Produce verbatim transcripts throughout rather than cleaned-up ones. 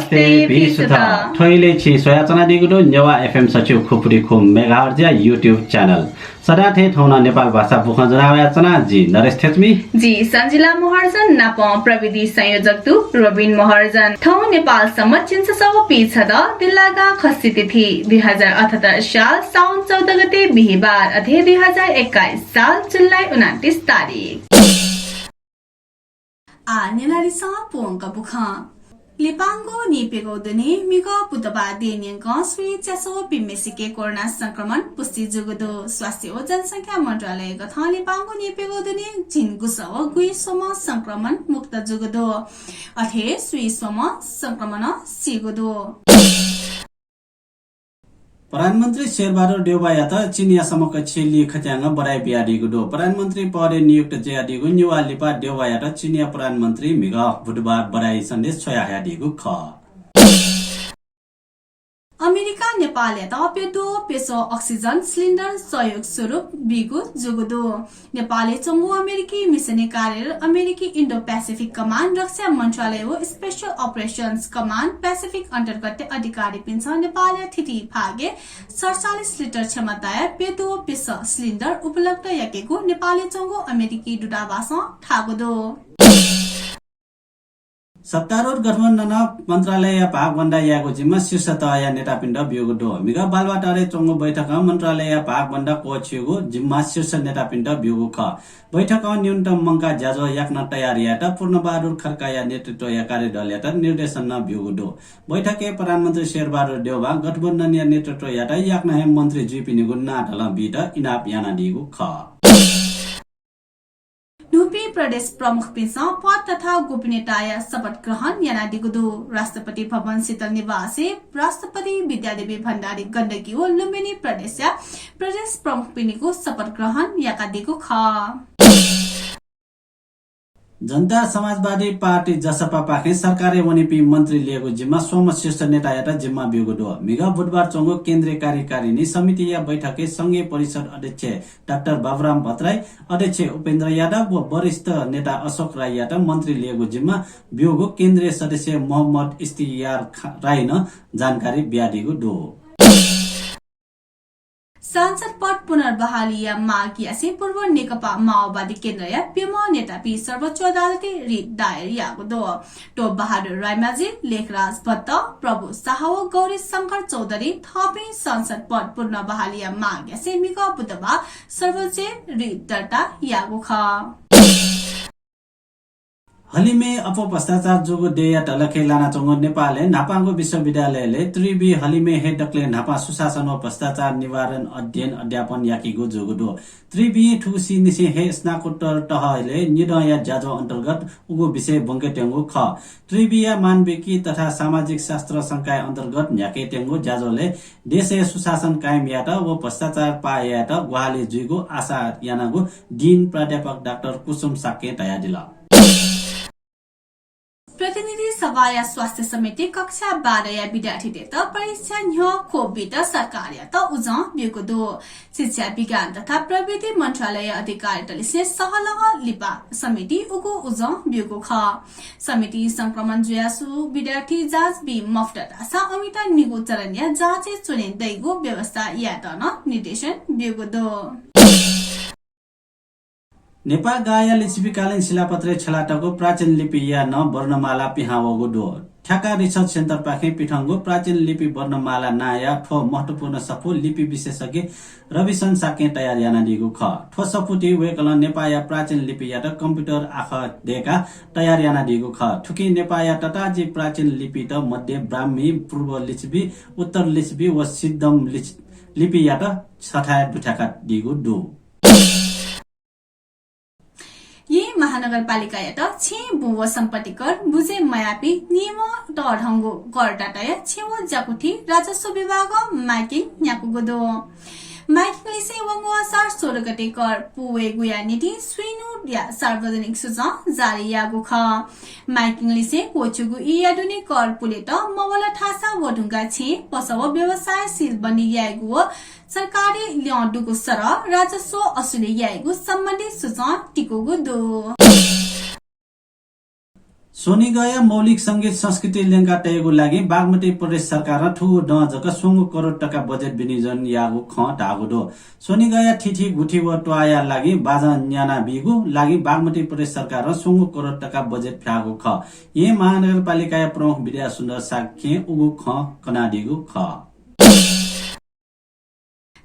नमस्ते, भिं सुथ। थ्व इलय् छिं स्वयाच्वनादीगु दु नेवाः एफएम सच्छि खुपुरी खु मेगाहर्जया YouTube channel। सदां थें थौं नं नेपाल भाषा बुखँ ज्वनावयाच्वना जि नरेश थेच्मी। जि सञ्जिला महर्जन नाप प्रविधि संयोजक दु रोबिन महर्जन। थौं नेपाल सम्बत झिंछसः व पीछदँ दिल्लागा खसि तिथि दुई हजार अठहत्तर साल साउन चौध गते बिहिबार अथे दुई हजार एक्काइस साल जुलाई उनान्तिस तारिख। आः न्यनादिसँ प्वंक बुखँ। लिपांगु नीप्यघौ दुने म्हिगः बुधबार देय्‌न्यंकं स्वीच्यासः व पिम्हसिके कोरोना संक्रमण पुष्टि जूगु दु। स्वास्थ्य व जनसंख्या मन्त्रालयकथं लिपांगु नीप्यघौ दुने झिंगुसः व गुइस्वम्ह संक्रमण मुक्त जूगु दु। अथे स्वीस्वम्ह संक्रमणं सीगु दु। प्रधानमन्त्री शेरबहादुर देउवायात चीनया समकक्ष ली खच्याङं बधाई बियादीगु दु। प्रधानमन्त्री पदय् नियुक्त जुयादीगु निभाः लिपा देउवायात चीनया प्रधानमन्त्री म्हिगः बुधबार बधाई सन्देश छ्वयाहयादीगु खः। अमेरिकां नेपालयात प्यद्वः प्यसः अक्सिजन सिलिन्डर सहयोग स्वरूप बीगु जूगु दु। नेपालय् च्वंगु अमेरिकी मिसनरी कार्यरत अमेरिकी इन्डो प्यासिफिक कमान्ड, रक्षा मन्त्रालय व स्पेशल अपरेशन्स कमान्ड प्यासिफिक अन्तर्गतया अधिकारीपिन्सं नेपालया थीथी भागय् सतचालिस लिटर क्षमताया प्यद्वः प्यसः सिलिन्डर उपलब्ध याकेगु नेपालय् च्वंगु अमेरिकी दूतावासं धाःगु दु। सत्तारूढ गठबन्धनं मन्त्रालयया भागबन्दा यायेगु जिम्मा शीर्ष तहया नेतापिन्त ब्यूगु दु। म्हिगः बालुवाटारय् च्वंगु बैठकं मन्त्रालयया भागबन्दा क्वःछिउगु जिम्मा शीर्ष नेतापिन्त ब्यूगु खः। बैठकं न्यूनतम मंकाः ज्याझ्वः याकनं तयार यायेत पूर्णबहादुर खड्काया नेतृत्वया कार्यदलयात निर्देशन नं ब्यूगु दु। बैठकय् प्रधानमन्त्री शेरबहादुर देउवां गठबन्धनया नेतृत्व यायेत याकनं हे मन्त्री जुइपिनिगु नां धलं बीत इनाप यानादीगु खः। न्हूपिं प्रदेश प्रमुखपिन्सं पद तथा गोपनीयताया शपथ ग्रहण यानादीगु दु। राष्ट्रपति भवन शीतल निवासय् राष्ट्रपति विद्यादेवी भण्डारी गण्डकी व लुम्बिनी प्रदेशया प्रदेश प्रमुखपिनिगु शपथ ग्रहण याकादीगु खः। जनता समाजवादी पार्टी, जसपापाखें सरकारय् वनीपिं मन्त्री ल्ययेगु जिम्मा स्वम्ह शीर्ष नेतायात जिम्मा ब्यूगु दु। म्हिगः बुधबार च्वंगु केन्द्रीय कार्यकारिणी समितिया बैठकय् संघीय परिषद अध्यक्ष डाक्टर बाबुराम भट्टराई, अध्यक्ष उपेन्द्र यादव व वरिष्ठ नेता अशोक राईयात मन्त्री ल्ययेगु जिम्मा ब्यूगु केन्द्रीय सदस्य मोहम्मद इस्तियार खा-, राईनं जानकारी बियादीगु दु। सांसद पद पुनर्बहालीया माग यासें पूर्व नेकपा माओवादी केन्द्रया प्यम्ह नेतापिं सर्वोच्च अदालतय् रिट दायर याःगु दु। टोपबहादुर रायमाझी, लेखराज भट्ट, प्रभु शाह व गौरी शंकर चौधरीं थःपिं सांसद पद पुनर्बहालीया माग यासें म्हिगः बुधबार सर्वोच्चय् रिट दर्ता याःगु खः। हलिमय् अप्वः भ्रष्टाचार जूगु देय्‌या धलखय् लानाच्वंगु नेपालय् न्हापांगु विश्वविद्यालयलय् त्रिवि हलिमय् हे दकलय् न्हापां सुशासन व भ्रष्टाचार निवारण अध्ययन अध्यापन याकीगु जूगु दु। त्रिविं थुगुसिनिसें हे स्नाकोत्तर तहलय् निदँया ज्याझ्वः अन्तर्गत उगु विषय ब्वंकेत्यंगु खः। त्रिविया मानविकी तथा सामाजिक शास्त्र संकाय अन्तर्गत न्ह्याकेत्यंगु ज्याझ्वलय् देशय् सुशासन कायम यायेत व भ्रष्टाचार पाः यायेत ग्वाहालि जुइगु आशा यानागु डिन प्राध्यापक डाक्टर कुसुम शाक्यं धयादिल। प्रतिनिधि सभाया स्वास्थ्य समितिं कक्षा बाह्रया विद्यार्थीतय्‌त परीक्षा न्ह्यः खोप बीत सरकारयात उजं ब्यूगु दु। शिक्षा, विज्ञान तथा प्रविधि मन्त्रालय अधिकारीतय्‌लिसें सहलह लिपा समितिं उगु उजं ब्यूगु खः। समितिं संक्रमण जुयाच्वंगु विद्यार्थी जाँच बी मफुत धाःसा अमित निगू चरणया जाँचय् च्वने दइगु व्यवस्था यायेत नं निर्देशन ब्यूगु दु। नेपाः गाःया लिच्छविकालीन शिलापत्रय् छ्यलातःगु प्राचीन लिपिया नं वर्णमाला पिहां वःगु दु। थ्याका रिसर्च सेन्टरपाखें पिथंगु प्राचीन लिपि वर्णमाला नांया थ्व महत्त्वपूर्ण सफू लिपि विशेषज्ञ रविशन शाक्यं तयार यानादीगु खः। थ्व सफूति वय्‌कलं नेपाःया प्राचीन लिपियात कम्प्युटर आखः दय्‌काः तयार यानादीगु खः। थुकिं नेपाःया तताःजि प्राचीन लिपित मध्ये ब्राह्मी, पूर्व लिच्छवि, उत्तर लिच्छवि व सिद्धम लिच-, लिपियात छथाय् दुथ्याकादीगु दु। येँ महानगरपालिकायात छेँ बुँ व सम्पत्ति कर बुझे मयाःपिं नियमं तःधंगु करदाताया छेँ व ज्याकुथिइ राजस्व विभागं माइकिङ न्ह्याकूगु दु। माइकिङलिसें वंगु असार सोह्र गते कर पुवयेगुया निंतिं स्वीन्हुया सार्वजनिक सूचं जारी याःगु खः। माइकिङलिसें क्वःछिउगु ईया दुने कर पुलेत मवल धाःसा व धुंकाः छेँ, पसः व व्यवसाय सिलबन्दी यायेगु व सरकारी ल्यं दुगु सरह राजस्व असुली यायेगु सम्बन्धी सूचं तिकूगु दु। स्वनिगःया मौलिक संगीत संस्कृति ल्यंका तयेगु लागि बागमती प्रदेश सरकारं थुगु दँ जक स्वंगू करोड तका बजेट विनियोजन याःगु खँ धाःगु दु। स्वनिगःया थीथी गुथि व त्वाःया लागि बाजं न्याना बीगु लागि बागमती प्रदेश सरकारं स्वंगू करोड तका बजेट फ्याःगु खः। येँ महानगरपालिकाया प्रमुख विद्यासुन्दर शाक्यं उगु खँ कनादीगु खः।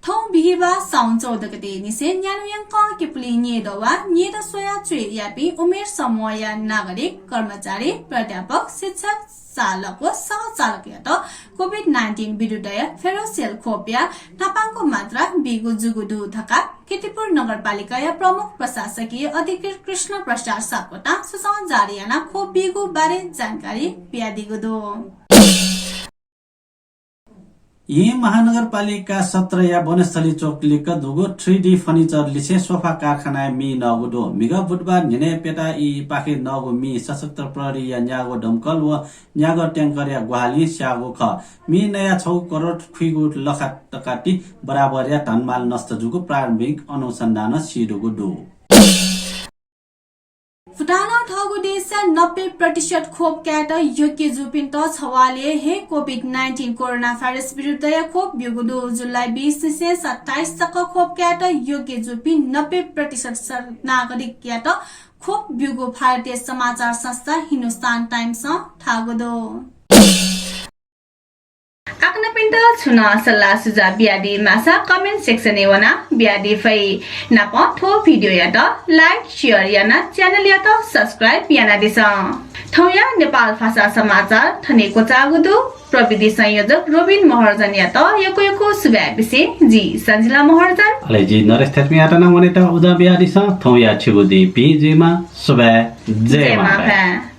थौं बिहिबाः साउन चौध गते निसें न्यान्हु यंकं केपुली न्येदँ वा न्येदँ स्वयाः च्वय् याःपिं उमेर समूहया नागरिक, कर्मचारी, प्राध्यापक, शिक्षक, चालक व सहचालकयात कोभिड नाइन्टिन विरुद्धया फेरोसेल खोपया न्हापांगु मात्रा बीगु जूगु दु धकाः कीर्तिपुर नगरपालिकाया प्रमुख प्रशासकीय अधिकृत कृष्ण प्रसाद सापकोटां सूचना जारी यानाः खोप बीगु बारे जानकारी बियादीगु दु। येँ महानगरपालिका सत्रया वनस्थली चोक लिक्क दुगु थ्री डी फर्निचर लिसें सोफा कारखानाय् मि नःगु दु। म्हिगः बुधबार न्हिनय् प्यता ई पाखे नःगु मि सशस्त्र प्रहरीया न्यागः दमकल व न्यागः ट्याङ्करया ग्वाहालिं स्याःगु खः। मि नयाः छगू करोड खुइगू लखा तका ति बराबरया धनमाल नष्ट जूगु प्रारम्भिक अनुसन्धानं सीदुगु दु। भुटानं थःगु देशया नब्बे प्रतिशत खोप कायेत योग्य जूपिन्त छवालय् हे कोभिड नाइन्टिन कोरोना भाइरस विरुद्धया खोप ब्यूगु दु। जुलाई बीस निसें सत्ताइस तक खोप कायेत योग्य जूपिं नब्बे प्रतिशत स-, नागरिकयात खोप ब्यूगु भारतीय समाचार संस्था हिन्दुस्तान टाइम्सं धाःगु दु। आकनपिन्त छुं नं सल्लाह सुझाव बियादी माःसा comment section-य् वनाः बियादी फइ। नापं थ्व भिडियोयात like, share यानाः channel-यात subscribe यानादिसँ। थौंया नेपाल भाषा समाचार थन हे क्वचाःगु दु। प्रविधि संयोजक रोबिन महर्जनयात यक्व यक्व सुभाय् बिसें जि सञ्जिला महर्जन। अले जि नरेश थेत्मियात नं वनेत उजं बियादिसँ। थौंया छिगु दिं भिं जुइमा। सुभाय्। जय जय मांभाय्। मांभाय्।